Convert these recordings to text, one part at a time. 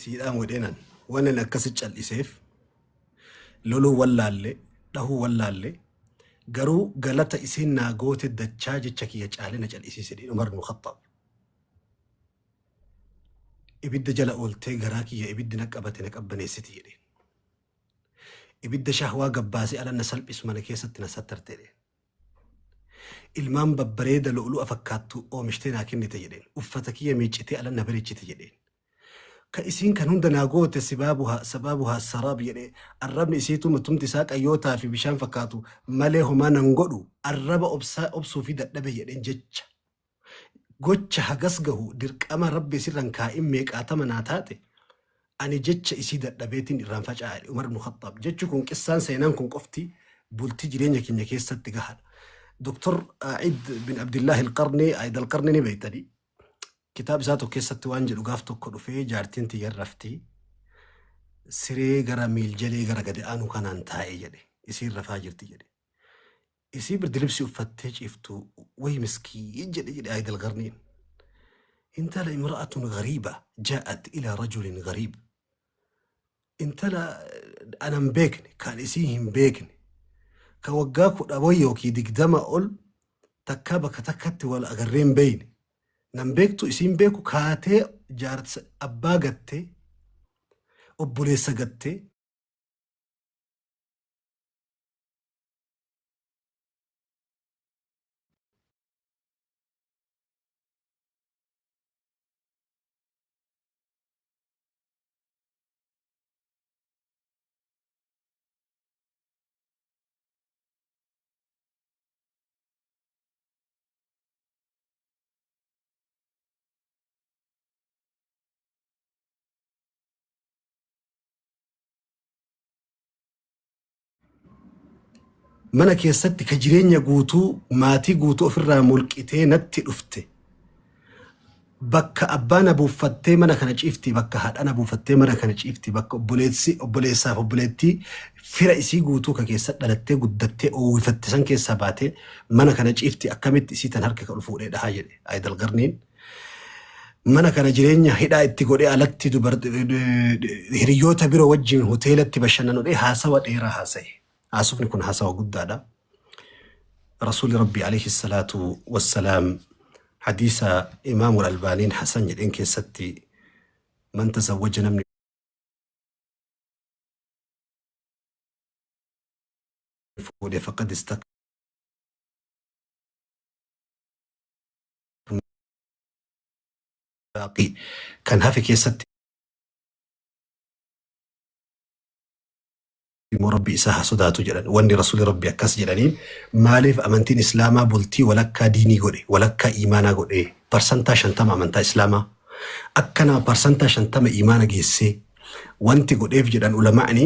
Siidhaan godheenan wannan akkasi cal'iseef loluu wallaalle, dhahuu wallaalle, garuu galata isiin naa goote dachaa jecha kiyya caalee na cal'isiise jedhe Umar ibn Khaxxaab. Ibidda jala ooltee garaa kiyya ibiddi na qabate na qabbaneessiti jedheen. Ibidda shahwaa gabbaasee ala na salphisu mana keessatti na sattarte jedheen. Ilmaan babbareeda lu'lu'a fakkaattu oomishtee naa kennite jedheen. Uffata kiyya miiccitee ala na bareechite jedheen. Ka isiin kan hunda naa goote sibaabuha sabaabuha saraab jedhe, arrabni isiituu matumti isaa qayyootaa fi bishaan fakkaatu malee homaa nan godhu, arraba obsaa obsuu fi dadhabe jedheen. Jecha gocha hagas gahu dirqama Rabbi isirran kaa'in meeqaatama naa taate, ani jecha isii dadhabeetiin irraan faca'a jedhe Umar ibn Khaxxaab. Jechi kun, qissaan seenaan kun qofti bultii jireenya keenya keessatti gahaadha. Dr. Aid bin Abdillah al-Qarni, Aid al-Qarni ni beektanii. Kitaaba isaa tokko keessatti waan jedhu, gaaf tokko dhufee jaartiin tiyya rafti, siree gara miiljalee gara gadi aanu kanaan taa'e jedhe, isiin rafaa jirti jedhe. Isii birdilibsii uffattee ciiftu, way miskiin jedhe jedhe Aid al-Qarniin. Intala imra'atun gariiba jaa'at ila rajulin gariib. Intala ana hin beekne, kan isii hin beekne, ka waggaa 10 wayi yookiin 20 ol takkaa bakka takkatti wal agarree hin beekne. Nan beektu, isiin beeku, kaatee jaarsa abbaa gattee, obboleessa gattee, mana keessatti ka jireenya guutuu maatii guutuu ofirraa mulqitee natti dhufte, bakka abbaa na buuffattee mana kana ciifti, bakka haadha na buufattee mana kana ciifti, bakka obboleessi obboleessaaf obboleettii fira isii guutuu ka keessa dhalattee guddattee oowwifatte san keessaa baatee mana kana ciifti, akkamitti isii tan harka kan fuudhee dhahaa jedhe Aayidal Qarniin. Mana kana jireenya hidhaa itti godhee alatti hiriyoota biroo wajjin hoteelatti bashannanudhee haasawa dheeraa haasa'e. Haasofni kun haasawa guddaadha. Rasuulli Rabbii alayhi salaatu wassalaam hadiisa Imaamul Albaaniin Hasan jedheen keessatti, man tazawwaja, namni fuudhe, faqad istakmala baaqii kan hafe keessatti immoo Rabbi isaa haa sodaatu jedhan. Wanni Rasuulli Rabbi akkas jedhaniin maaliif? Amantiin Islaamaa bultii walakkaa diinii godhe, walakkaa iimaanaa godhe, 50% amantaa Islaamaa akka nama 50% iimaana geessee wanti godheef jedhan ulamaa'ni,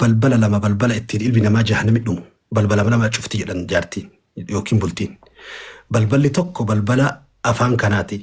balbala lama, balbala ittiin ilmi namaa jahannami dhumu balbala lama cufti jedhan jaartiin yookiin bultiin. Balballi tokko balbala afaan kanaati.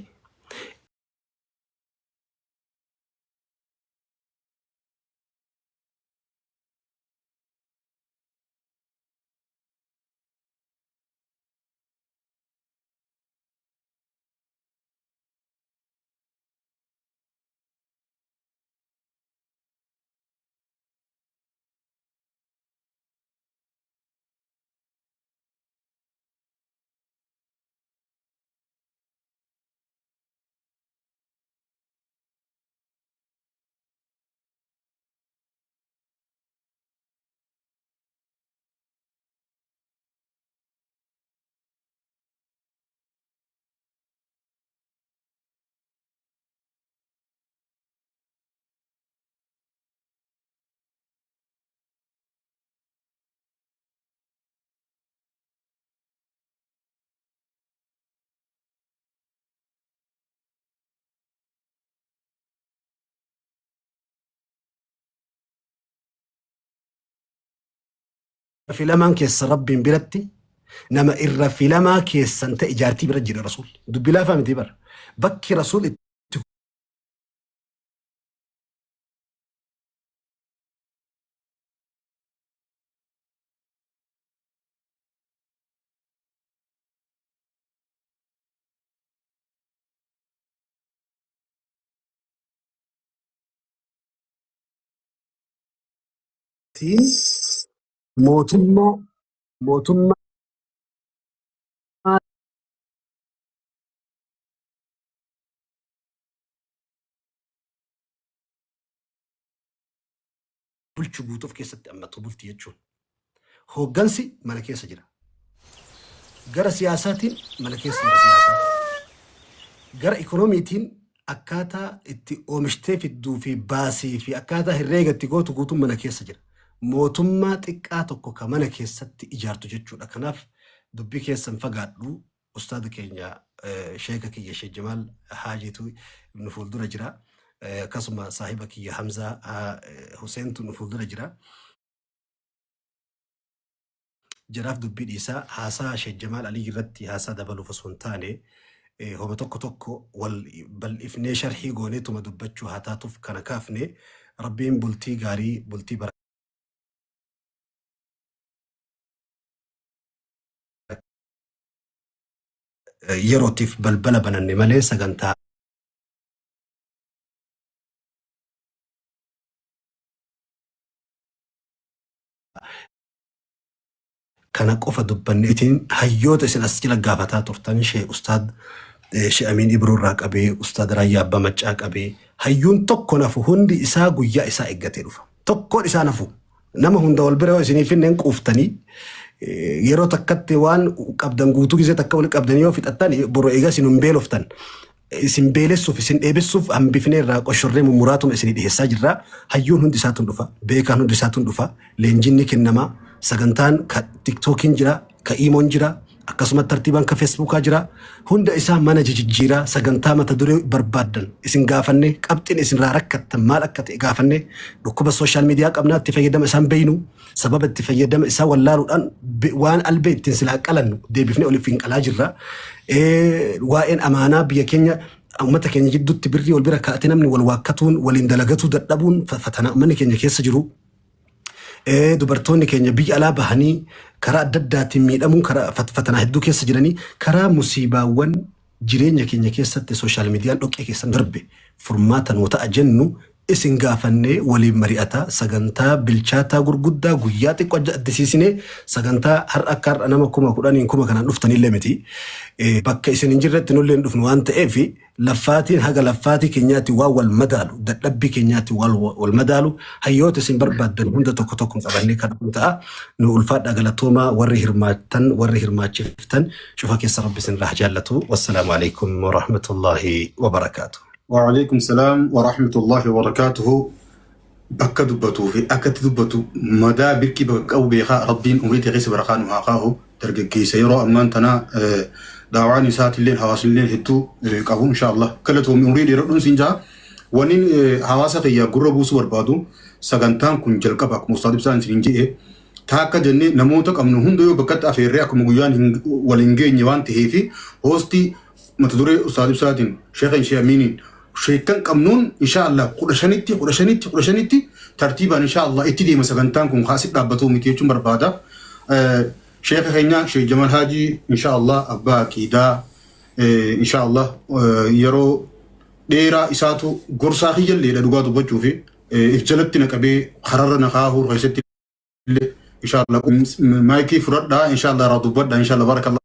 Filamaan keessa Rabbiin biratti nama irra filamaa keessan ta'e jaartii bira jira Rasuul. Dubbi laafaa miti bara. Bakki Rasuul itti Tiin mootummaa mootummaa bulchu guutuu of keessatti hammatu bulti jechuun. Hooggansi mana keessa jira. Gara siyaasaatiin mana keessa jira siyaasaa. Gara ikoonomiitiin akkaataa itti oomishtee fidduu fi baasii fi akkaataa herreega itti gootu guutuun mana keessa jira. Mootummaa xiqqaa tokko ka mana keessatti ijaartu jechuudha. Kanaaf dubbii keessan fagaadhu ustaada keenya sheeka kiyya Sheek Jamaal Haajiitu nu fuuldura jira. Akkasuma saahiba kiyya Hamzaa Huseentu nu fuuldura jira. Jaraaf dubbii dhiisaa haasaa Sheek Jamaal Alii irratti haasaa dabaluuf osoo hin taane homa tokko tokko wal bal'ifnee sharhii gooneetuma dubbachuu haa taatuuf kana kaafne. Rabbiin bultii gaarii, bultii yerootiif balbala bananne malee sagantaa kana qofa dubbanneetiin hayyoota isin as jala gaafataa turtan, shee ustaad shee Amiin Ibroo irraa qabee, ustaad Raayyaa Abbaa Maccaa qabee, hayyuun tokko nafu hundi isaa guyyaa isaa eeggatee dhufa. Tokkoon isaa nafu nama hunda wal bira yoo isinii finneen quuftanii yeroo takkatti waan qabdan guutuu gisee takka wal qabdan yoo fixattan boru egaa isin hin beeloftan. Isin beelessuuf, isin dheebessuuf hambifnee irraa qoshorree mummuraatuma isinii dhiheessaa jirra. Hayyuun hundi isaatu dhufa. Beekaan hundi isaatu dhufa. Leenjiin ni kennama. Sagantaan ka TikTokiin jira, ka Imoon jira, akkasuma tartiibaan ka Facebookaa jira. Hunda isaa mana jijjiiraa sagantaa mata duree barbaaddan isin gaafanne, qabxiin isin irraa rakkattan maal akka ta'e gaafanne, dhukkuba social media qabnaa, itti fayyadama isaan beeynu, sababa itti fayyadama isaa wallaaluudhaan waan albee ittiin silaa qalannu deebifnee oliif hin qalaa jirra. Waa'een amaanaa biyya keenya uummata keenya jidduutti birrii wal bira kaa'atee namni wal waakkatuun waliin dalagatuu dadhabuun fatanaa uummanni keenya keessa jiru. Dubartoonni keenya biyya alaa bahanii karaa adda addaatiin miidhamuun karaa fatanaa hedduu keessa jiranii, karaa musiibaawwan jireenya keenya keessatti social mediaan dhoqqee keessan darbe furmaata nuu ta'a jennu isin gaafannee waliin mari'ataa sagantaa bilchaataa gurguddaa guyyaa xiqqoo addisiisinee sagantaa har'a akka har'a nama 10,000n kuma kanaan dhuftanillee miti. Bakka isin hin jirretti nullee hin dhufnu waan ta'eef, laffaatiin haga laffaatii keenyaatti waan wal madaalu, dadhabbii keenyaatti waan wal madaalu, hayyoota isin barbaaddan hunda tokko tokko qabannee kan dhufnu ta'a. Nu ulfaadhaa, galatoomaa, warri hirmaattan, warri hirmaachiftan cufa keessa Rabbi isin irraa haa jaallatu. Wassalaamu alaikum warahmatullaahi wabarakaatu. وعليكم السلام ورحمة الله وبركاته. Bakka dubbatuu fi akka itti dubbatu madaa birkii bakka qabu beekaa. Rabbiin umrii ta'e keessa barakaa nu haa kaahu. Dargaggeessa yeroo ammaan tana daawaan isaatillee hawaasnillee hedduu qabu. Insha Allah galatoomi, umrii dheeradhuun siin jaa. Wanni hawaasa kiyya gurra buusuu barbaadu, sagantaan kun jalqaba. Akkuma Ustaad Ibsaan isiniin jedhe, taakka jennee namoota qabnu hunda yoo bakkatti afeerree akkuma guyyaan wal hin geenye waan ta'eef, hoostii mata duree Ustaad Ibsaatiin, Sheekh Shee Amiiniin, sheekkan qabnuun insha Allah 15tti 15tti 15tti tartiibaan insha Allah itti deema. Sagantaan kun kaasii dhaabbatuu miti jechuun barbaada. Sheekha keenya Sheekh Jamal Haajii, insha Allah abbaa aqiidaa, insha Allah yeroo dheeraa isaatu gorsaa kiyyalleedha. Dhugaa dubbachuu fi if jalatti na qabee kararra na kaahuu keessatti illee insha Allah maayikii fudhadhaa, insha Allah irraa dubbadhaa, insha Allah, barakallah.